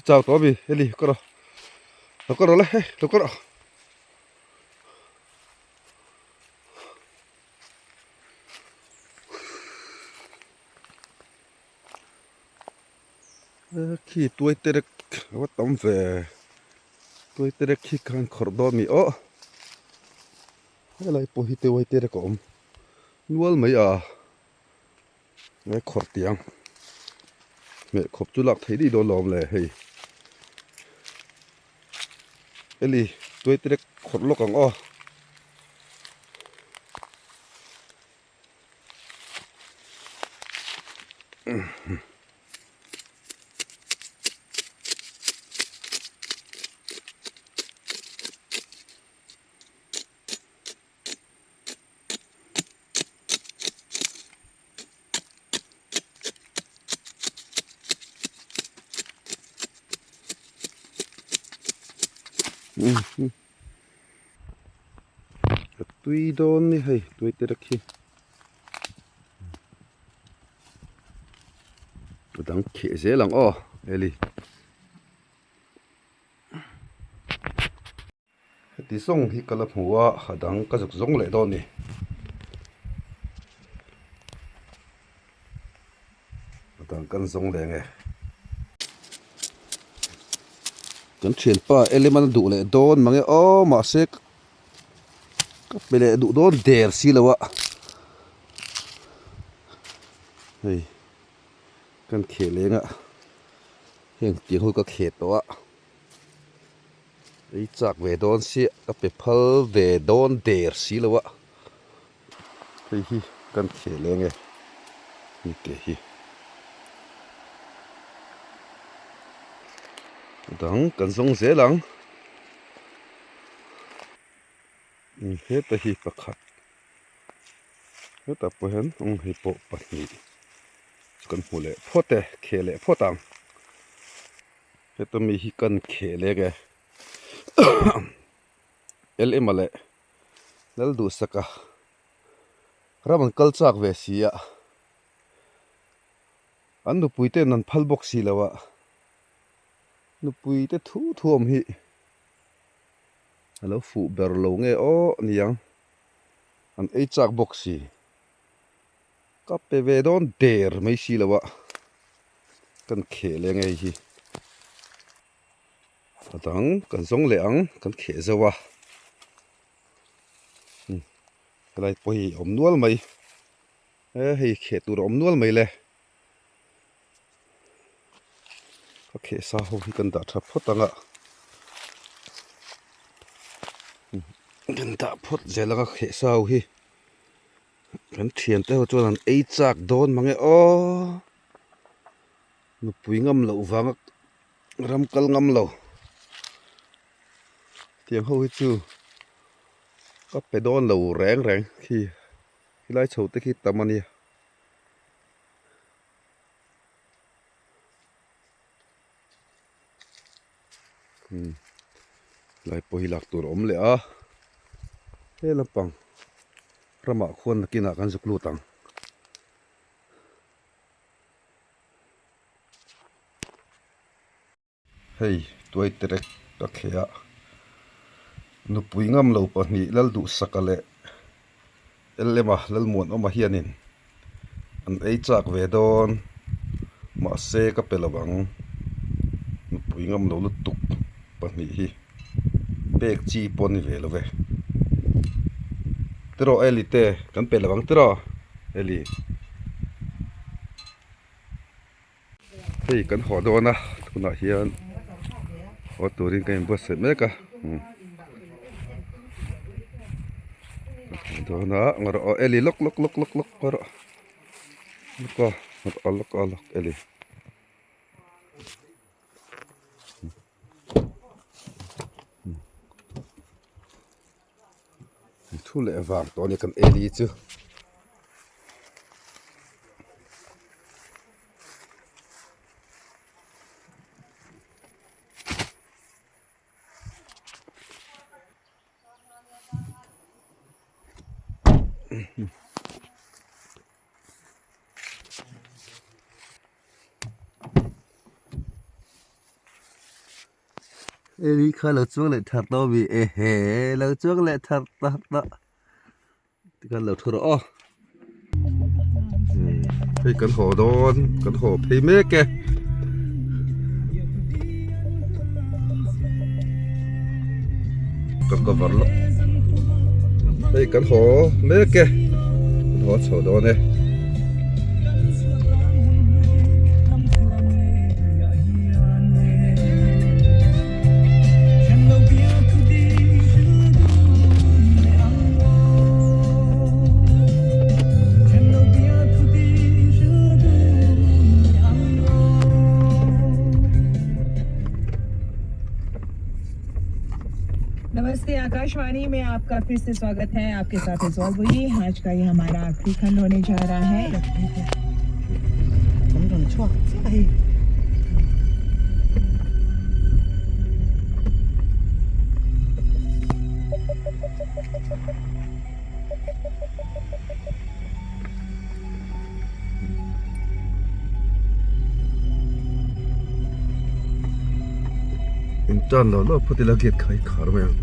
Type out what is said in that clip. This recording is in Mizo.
Chau tawh ami heli ka rawh lo ka rawh le hei lo ka rawh. Khi tuai terek a va tam ve tuai terek khi khan khawrh dawn a ni aw helai pawh hi tuai terek a awm nual mai a he khawrh tiang hmeh khawp chu lak theih daih dawn lo awm le hei heli tuai terek khawrh lawk ang aw. Ka tui dawn ni hei tui te khi a dang kheh zel ang aw heli heti zawng hi ka la hmu a a dang ka zuk zawng leh dawn a ni. A dang kan zawng leh nge. Kan thianpa Element a duh leh dawn mange aw mahse ka pe leh duh dawn der si lo a hei kan kheh leng a heng tiang ho ka kheh tawh a ei chak ve dawn sia ka pe phal ve dawn der si lo a. Hei hi kan khel eng e ni te hi dang kan zawng zel ang heta hi pakhat hetah pawh hian awng hei pawh pahnih chu kan hmu leh phawt e khel leh phawt ang heta mi hi kan khel eng e Lm-a leh Lalduhsaka ram an kal chak ve si a, an nupui ten an phal bawk si lo a, nupui te thu thu awm hi a lo fuh ber lo nge aw niang, an ei chak bawk si, ka pe ve dawn der mai si lo a, kan kheh leh ngei hi. A dang kan zawng leh ang kan kheh zauh a helai pawh hi a awm nual mai he hei kheh tur a awm nual mai le ka kheh sa ho hi kan dah tha phawt ang a kan dah phawt zel ang a kheh sa ho hi kan thiante ho chuan an ei chak dawn mange aw nupui ngam loh vanga ram kal ngam lo tiang ho hi chu ka pe dawn lo reng reng khi helai chho te khi tam a nia. Helai pawh hi lak tur a awm leh a he lampang ramah khuan nakinah kan zuk lut ang. Hei tuai terek ka thleh a nupui ngam lo pahnih Lalduhsaka leh Lm-a Lalmuanawma hianin an ei chak ve dawn mahse ka pe lo ang nupui ngam lo lutuk pahnih hi pek chi pawh a ni ve lo ve tiraw Eli te kan pe lo ang tiraw Eli. Hei kan haw dawn a tunah hian haw turin ka inbuatsaih mek a kan haw dawn a ngaw rawh aw Eli lawk lawk lawk lawk lawk ngaw rawh lawk aw lawk aw lawk Eli. Thu leh vang tawh a ni kan Eli chu. Eli kha lo chuang leh thar tawh ami ehe lo chuang leh thar ta ta tikhan lo thu rawh aw hei kan haw dawn kan haw phei mek e. Ka cover lawk hei kan haw mek e kan haw chho dawn e. नमस्ते आकाशवाणी में आपका फिर से स्वागत है आपके साथ है वही आज का ये हमारा आखिरी खंड होने जा रहा है In tan lo lo phawt ila gate kha hi khar mai ang.